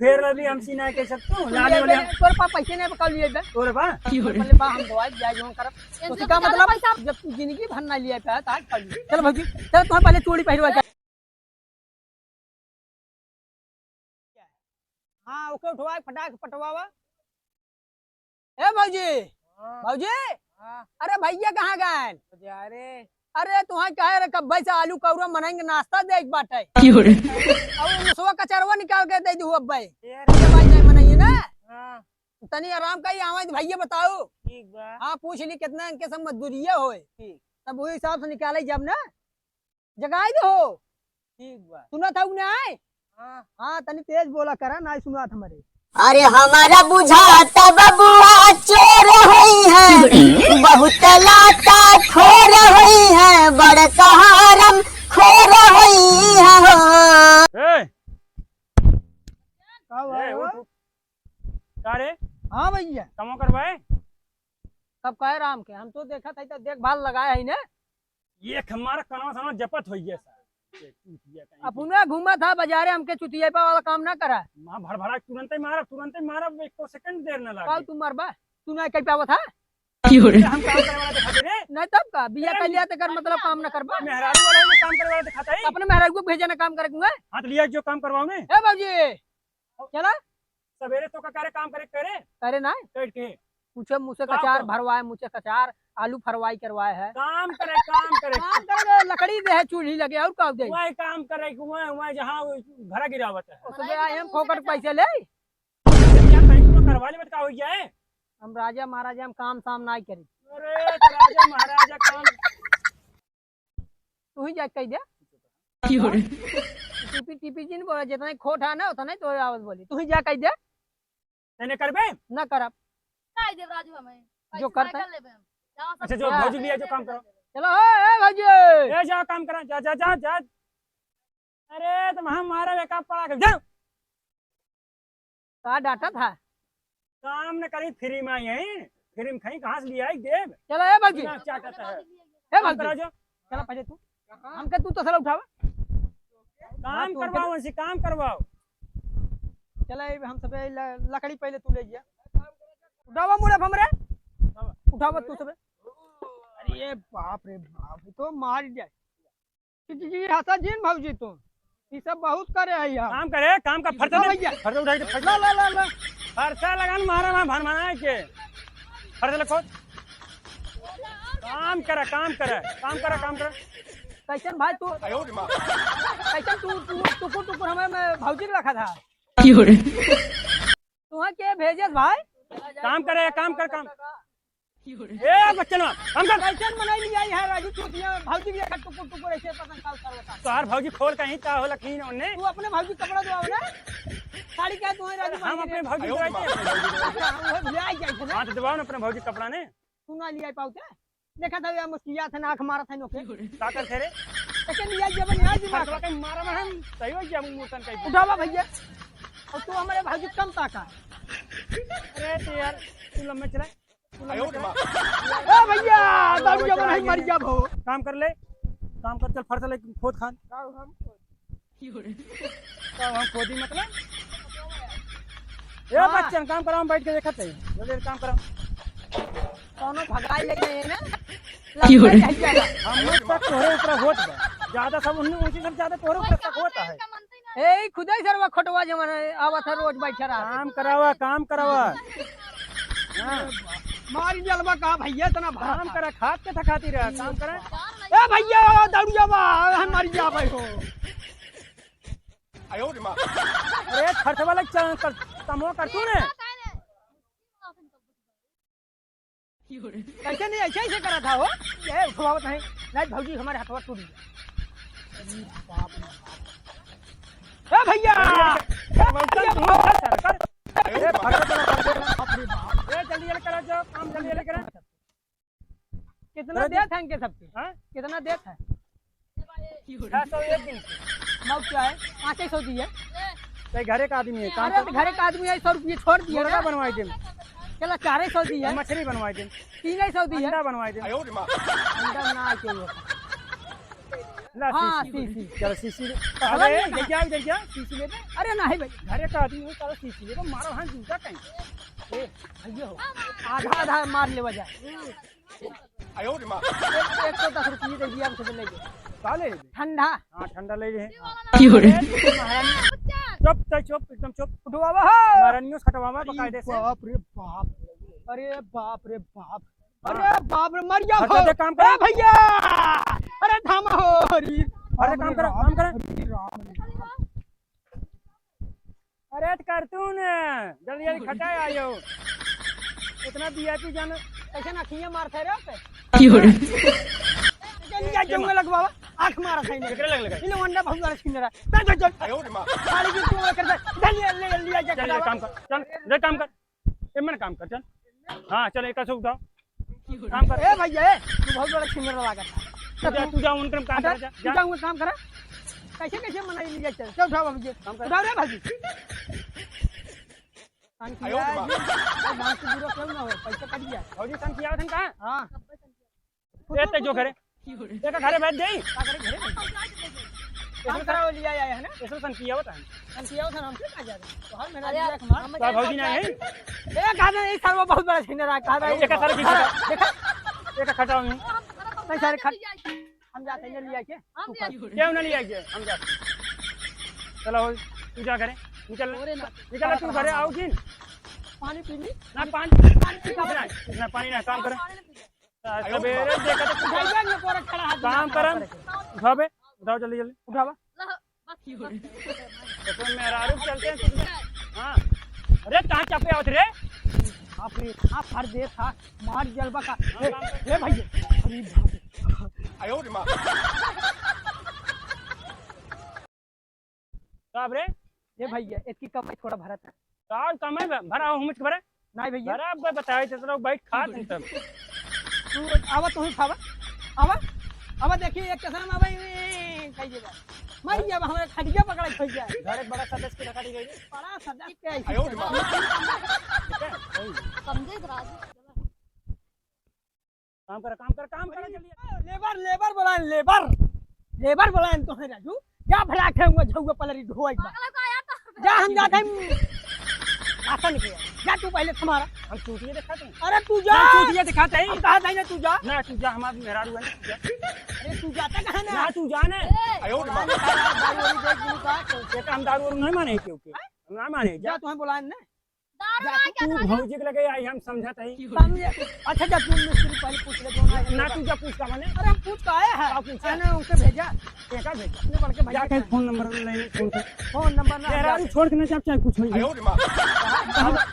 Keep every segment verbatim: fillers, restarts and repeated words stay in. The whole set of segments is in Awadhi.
फेयर लवली हमसे ना कह सकते हो, तू लाने ले वाले बे, हम तोर पा पैसे नहीं, कल लिए बे। तोर पा? पहले बा हम दवाई जाए जो करब। तो का मतलब, जब तू जिंदगी भर ना लिए पे, तो आज कल लिए। चलो भौजी, चलो तुम्हें पहले चूड़ी पहनवा के। हाँ, ओके उठवा, फटाक पटवावा। ए भौजी, हाँ। भौजी, हाँ। अरे भैया कहाँ गए? जा रे। अरे तुहां कहे रे, कब्बे से आलू कौरा मनई के नाश्ता दे एक बाटे। की हो रे? और मुसवा कचरवा निकाल के दे दू अब्बे। ए रे। ये भाई जाए मनई ना। हाँ। तनी आराम का ही आवे तो भैया बताओ। ठीक बा। हाँ, पूछ ली कितना इनके सब मजदूरिया होए। ठीक। तब वही हिसाब से निकाले जब ना। जगाई दो। ठीक बा। सुनत हऊ ना? हाँ। हाँ, तनी तेज बोला करा, ना सुनात हमरे। अरे हमारा बुझाता बबुआ चोर होई है, बहुत लाता खोर होई है, बड़ कहारम खोर होई है हो। ए! का हुआ ए, हो? उठ, उठ। का रे? हाँ भैया। कमो करवाए? कब कहे राम के? हम तो देखत हई तो देखभाल लगाए हई ने। ये हमारा कनवा सनवा जपत होइए सर। ये चूतिया कहीं की। अपने घूमत हा बाजारे, हमके चुतिया वाला काम ना करा। माँ भड़भड़ा के तुरंते मारब, तुरंते मारब, एको सेकंड देर ना लागे। कब तू मरबा? तू ना कह पावत हा? की हो रे? हम काम करे वाला दिखाते रे। नहीं तब का? बिया ए, कर लिया तेकर मतलब काम ना करबा? मेहरारू वाला में काम करे वाला दिखाता है। अपने मेहरारू को भेजे ना काम करे कुंगा? हाँ तो लिया जो काम करवाओ ने। ए बाबूजी, चला। सवेरे तो का करे काम करे करे? करे ना? बैठ के। पूछे मुझसे काम कचार कर। भरवाए, मुझसे कचार आलू फरवाई करवाए है। काम करे, काम करे। काम करे, लकड़ी दे है, चूल्ही लगे और का दे? वही काम करे, वही, वही जहाँ वो घर गिरावत है। उसमें आए हम फोकट पैसे ले। क्या कहीं तो करवा ले, बता हो जाए। हम राजा महाराजा, हम काम साम नाई करी। अरे, तो राजा महाराजा काम तू ही जाके कह दे। की हो रे? टीपी, टीपी जी ने बोला, जितना ही खोट है ना, उतना ही तो आवत बोली। तू ही जा कह दे। तने करबे? ना करब। कह देव राजू हमें। जो पैसे करता ना है। कर लेबे हम। जाओ सब अच्छा, जो हाँ। भौजी लिया, जो काम करो। चलो, ए, ए, भौजी। ए, जाओ काम करा, जा, जा, जा, जा। अरे, तुम हम मारा बेकार पड़ा के, जा। का डांटत है? काम न करी, फ्री में आई है, फ्री में खाई, कहाँ से लिया आई देव? चलो, ए भौजी। दिमाग चाटत है। ए काम भौजी। करा जो। चलो, पहले तू। हमके तू तो साला उठावा। काम हाँ, तू करवाओ, हमके उनसे काम करवाओ। चलो, ए हम सबे ल-, लकड़ी पहले तू ले जा। उठावा मुड़े हमरे। उठावा तू सबे। अरे बाप रे बाप, ये तो मार जाए। जी, जी, जी, हंसा जिन भौजी तू। ई सब बहुत करे है यार। काम करे, काम का फरसा हाँ ले, भैया। फरसा उठा के फरसा। ला, ला, ला, ला। फरसा लगा न मारा वहाँ भन भना के। फरसा ले खोद। काम करा, काम करा, काम करा, काम करा। कैसन भाई तू? आयो रे माँ। कैसन तू, तू टुकुर टुकुर हमें, मैं भौजी के रखा था। की हो रे? तुहा के भेजस भाई? काम करे, काम कर, काम। ए, बच्चन, काम कर। कैसन मनई लिया है राजू चूतिया, भौजी भी एक टुकुर टुकुर ऐसे पसंद का उतार बता। तोहार भौजी खोल कहीं का होला कहीं ओने। तू अपने भौजी कपड़ा दबाओ ना। साड़ी क्या तुम्हें राजू हम बांध अपने के? भौजी दबाई के। अच्छा, हम वो ले आई जाए थे ना। हाँ, तो दबाओ ना अपने भौजी कपड़ा ने। तू ना लिया पाऊ थे। देखा था ये मुस्किया थे, नाक मारा था नोके। का कर थे रे? कैसे लिया जब लिया जी मार। फटवा के मारा में हम सही हो गया मुंह तन कहीं। उठावा भैया। और तू हमारे भौजी कम ताका। अरे तो यार, तू लम्बे चला। ए भैया, दारू जब नहीं मर गया भो। काम कर ले, काम कर, चल फरसा ले, खोद खान। का हम खोदी मतलब? ए हाँ। बच्चन, काम कराओ, हम बैठ के देखत है, जल्दी काम कराओ। कौनो भगाई ले गए ना? की हो रे? लग जाएगा। हम लोग तक तोहरे ऊपर होत बा, ज्यादा सब उन्हीं ऊंची सब ज्यादा तोहरे ऊपर तक होता है। ए, खुदे सरवा खोटवा जवन है, आवत है, रोज बैठा रहा। काम करावा, काम करावा। हाँ। मारी जलवा का भैया, इतना भारा काम था। करा, खात के था खाती रहा, काम करा। ए भैया, दौड़िया बा, हम मर जाबे हो। अरे, खर्च वाला च-, कर, कमवा कर तू ने। कैसे नहीं, ऐसे, ऐसे करा था हो। ये उठवावत नहीं। नहीं, भौजी, हमारे हथवा टूट गया। अरे बाप रे बाप। ए भैया! ए भैया, ए, जल्दी, जल्दी करा, जाओ, काम जल्दी, जल्दी करा। कितना अरे देत है इनके सबके? हाँ? कितना देत है? छह सौ एक दिन के। मौत क्या है? पाँच सौ दिए। तो घरे का आदमी है, काम अरे, कर। तो घरे का आदमी है, सौ रुपये छोड़ दिए मुर्गा ना। बनवाई दे। चला, चार सौ दिए। मछली बनवाई दे। तीन सौ दिए। अंडा बनवाई दे। अंडा ना चाहिए। ला, हाँ, शीशी। शीशी। चलो, शीशी ले। अरे, अरे, ना। इधर क्या, इधर क्या? शीशी ले दे। अरे, नहीं भाई। घरे का आदमी हो, चलो, शीशी ले दे। मारो, हाँ, जूता कहीं। ए, भैया हो। आधा, आधा मार लेवा जाए। आयो रे माँ। एक, एक सौ दस रुपये दे दिया, हमसे ले ले। का ले ले? ठंडा। हाँ, ठंडा ले ले। क्यों रे? अरे, महारानी। चुप, तै चुप, एकदम चुप। उठवावा हो। महारानियों से खटवावा, अरे बकायदे से। बाप रे बाप। अरे बाप रे बाप। हाँ। अरे बाप रे, मर गया अच्छा, हो। देख काम कर। ए भैया, अरे थामा हो, अरे अरे काम राम कर, रे काम कर। राम, अरे राम रे राम। अरे तो कर तू न, जल्दी जल्दी खटाए आयो। इतना वीआईपी जान, कैसे ना खिया मार थे रे ओके? क्यों रे? जल्दी जा, जंगल लग बाबा, आँख मारा था इन्हें। केकरे लग लगा? इन्हें वंडा बहुत बड़ा छीन रहा। चल, चल, चल। आयो रे माँ। साले की तू कर दे। जल्दी, जल्दी, जल्दी आ जा, चल, ये खटावा। काम कर, चल, ये काम कर। ए, मन काम कर, चल। हाँ, चल, एक ऐसे उठाओ। काम कर। ए भैया, ए, तू बहुत बड़ा सिंगर लागत है। तू जा, तू जा, उनके काम हटा, कर, जा, तू जा। जा, उनके काम कर। कैसे, कैसे मनाई नहीं जाए, चल, चल, उठाओ बाबूजी। काम कर। उठाओ रे भाभी। शांति आयो है, बाबा। ये, ये बात से बुरा क्यों ना हो, पैसा कट गया। भौजी, शांति आवत है कहाँ? हाँ। ए, ते जो घरे। एक घरे बैठ जाई। का करे घरे बैठ जाई? काम कराओ, लिया आया है ना? ऐसे सन किया होता है। सन किया होता है, हमसे का जाने? तो हर महीना अरे लिया यार, कमा। हम तो भौजी ना है? ए, कहा दे, एक साल में बहुत बड़ा छीने रहा, कहा दे। एक साल की देखा? देखा? एक खटाओ नहीं। नहीं, सारे खट-, हम जाते हैं, लिया के। हम लिया के। क्यों ना लिया के? हम जाते हैं। चलो, तू जा घरे। निकल। अरे ना। निकल, तू घरे आओ कि? पानी पी ली। ना, पानी, पानी पी ली। ना, ना, पानी ना, काम करे। पानी ना पी ली। आ, सवेरे देखा तो उठाइए, ये पूरा खड़ा हाथ काम में करन। खड़ा करके। उठाओ बे, उठाओ जल्दी, जल्दी, उठावा। ला, बस। तो फिर मेहरारू चलते हैं कुछ में। हाँ। अरे, कहाँ चापे आवत रे? बाप रे, हाँ, फर दे था, मार जलवा का। हाँ, ए, काम कर। ए भैया, अरे बाप रे। आयो रे माँ। का बे? ए भैया, इतकी कमाई थोड़ा भरा था। का कमाई भ-, भरा हो, मुझ के भरा? नहीं भैया। भरा, अब कोई बताए, तो लोग बैठ खात हैं तब। तू आवा, तू ही खावा। आवा, आवा, देखिए, एक कसम आवा, ई, ई, ई, खाइए बा। मर गया बा, हमारा खटिया पकड़ा खा गया। घर एक बड़ा सदस्य की रखा दी गई। बड़ा सदस्य के ऐसी आयो रे माँ। ठीक है? वही। समझे तो राजू। काम कर, काम कर, काम कर, जल्दी। लेबर, लेबर बोलाएन, लेबर। लेबर बोलाएन तो है राजू। जा भला खे हुआ झौआ पलरी ढोई बा। पागल है का यार, तो जा हम जाते हैं। राशन के। जा तू पहले तुम्हारा। हम चूतिया दिखाते हैं। अरे तू जा। हम चूतिया दिखाते हैं। हम कहा था ना तू जा। ना तू जा, हमारा मेहरारू है ना, तू जा। अरे तू जाता कहाँ ना? ना तू जा ना। ए, आयो रे माँ। दारू वारू देख लूँ का? ये तो हम दारू वारू नहीं माने क्योंकि। हैं? हम ना माने, जा। जा तुम्हें बोलाएन ना। दारू जा, ना तू क्या था? भौजी के लगे आई, हम समझत हई। समझे? अच्छा, जा, तू मिस्त्री पहले पूछ ले, कौन आया? ना, तू जा पूछ का माने? अरे, हम पूछ का आया है? का पूछा? कहने उनसे भेजा। केका भेजा? अपने बड़के भैया जा, कहीं का। फोन नंबर ले ले, फोन कर। फोन नंबर ना, मेरा जा। भी छोड़ के ना, चाहे कुछ हो जाए। आयो रे माँ। कहाँ जा-,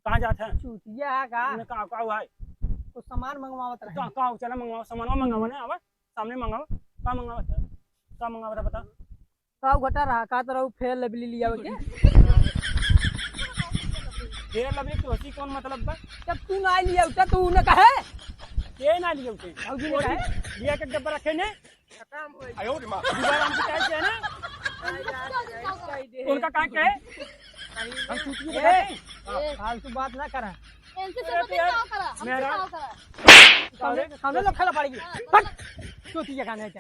कहाँ जात है? चूतिया का? इन्हें का, का हुआ है? कुछ सामान मंगवावत रहे। का, का, चला मंगवाओ, सामान मंगवाने आवा, सामने मंगाओ। का मंगवावत है? का मंगवावत है, बता। का घटा रहा, का तरह फेयर लवली लिया के? फेयर लवली तो हसी कौन मतलब बा? जब तू ना लिया उठा, तू न कहे। के ना लिया उठे? भौजी ने कहे। लिया के डब्बा रखे ने? खत्म हो गया। आयो रे माँ। दीवार हमसे कहे के है ना? उनका का कहे? हम चूतिए ए, दिखाते हैं। ए। फालतू बात ना करा। इनसे अरे सब यार, क्या करा? हमसे मेरा क्या करा? सामने, सामने लोग खेला पड़ेगी। हाँ, चूतिया खाने के।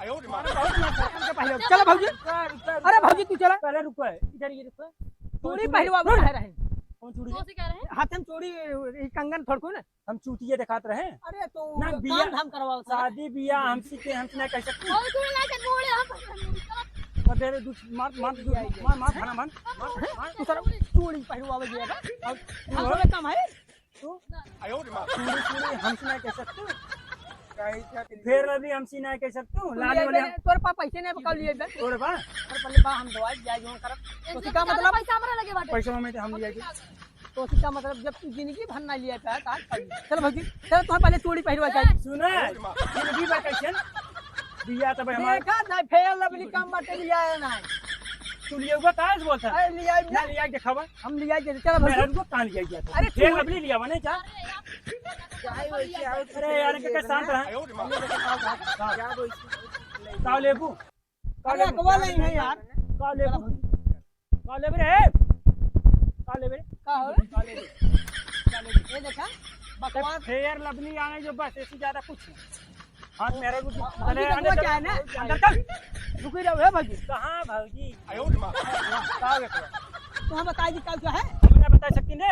आयो रे माँ। बहुत मार खाया हमके पहले। चलो भौजी। रुका, रुका, अरे रुका। भौजी तू चला। पहले रुको, इधर ये रुको। चूड़ी चूड़ी? पहलवा वो कह रहे हैं। कौन चूड़ी? कौन सी कह रहे हैं? हाथ में चूड़ी, ये कंगन थोड़को ना। हम चूतिया दिखात रहे। अरे तो ना, बिया, काम धाम करवाओ सारा। शादी बिया हमसे के, हमसे ना कह सकते। कौन चूड़ी ना के बूढ़े हम। तो दे दे, दू, मार, मार, दू, मार, मार, खाना मार, मार, मार। तू सारा चूड़ी पहलवा ये है। और तू हम हो? सब काम है। तू? आयो रे माँ। चूड़ी, चूड़ी हमसे ना कह सकते। काहे इच्छा के लिए? फेयर लवली हमसे ना कह सकते। तू लाली वाले हम तोर पा पैसे नहीं बकाल लिए बे। तोर पा? अरे पहले बा हम दवाई जाए जो करब। तो इनसे का ज्यादा मतलब? पैसा हमरा लगे बाटे। पैसा में तो हम लिया के। तो का मतलब जब तू जिंदगी भर ना लिया था, तो आज खाली। चल भौजी, चल तुम्हें पहले चूड़ी पहनवा चाहिए। सुना, जिंदगी भर कैसे? बिया तब हमार देखा ना, फेयर लवली काम बाटे लिया है ना। तू लिया हुआ काहे से बोलता है? अरे लिया है ना। ना लिया के दिखावा। हम लिया के, चल भौजी। मेरा रुको, कहाँ लिया गया था? अरे फेयर चूड़ी लवली लिया मैंने क्या? चाहे वैसे आओ, अरे यार, के शांत रहा। क्या बोल? का लेबू? का अरे लेबू? अकवा नहीं है यार। का लेबू? का लेबे रे? का लेबे रे? का हो? का लेबे? का लेबे? ये देखा, बकवास। फेयर लवली आने जो बस, ऐसी ज्यादा कुछ नहीं। हाँ, मेरा रुक। भौजी अरे, देखो अंदर क्या है ना? चल, अंदर चल। रुकी रहो, हे भौजी। कहाँ भौजी? आयो रे माँ। का हो गया? तू हमें बताई दी, का क्या है? तू ना बता सकती ने?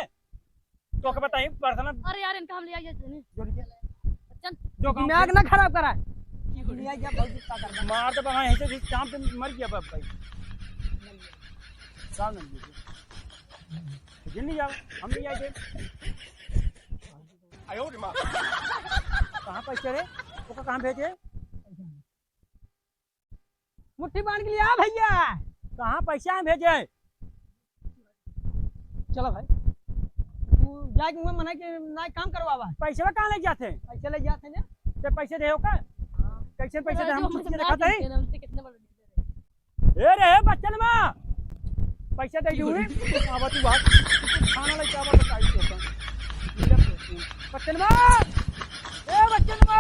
तो के बताई, पर्सनल। अरे यार, इनका हम ले आइए, नहीं। जो लिखे। चल। जो काम दिमाग ना खराब करा। ले आइए, भौजी का करना। मार तो बना, ऐसे भी चाप से मर गया बाप भाई। साहब नहीं। जिन नहीं जाओ, हम नहीं आए थे। आयो रे माँ। कहाँ पैसे रे? ओका कहाँ भेजे? मुट्ठी बांध के लिया भैया। कहाँ पैसा हम भेजे? चलो भाई, तू जाके उहाँ मना के ना काम करवावा। पैसे कहाँ ले जाते हैं? पैसे ले जाते हैं ना। ते पैसे दे ओका? हाँ। कैसे पैसे दे? हम जो चीज मजा देखा नहीं थे। हमसे कितने बड़े ए रे, बच्चनवा! पैसा दे दूँ, रे। आवा तू बात। खाना लेके आवा, बताई तो अपन। बच्चनवा! ए, बच्चनवा!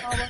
आवा।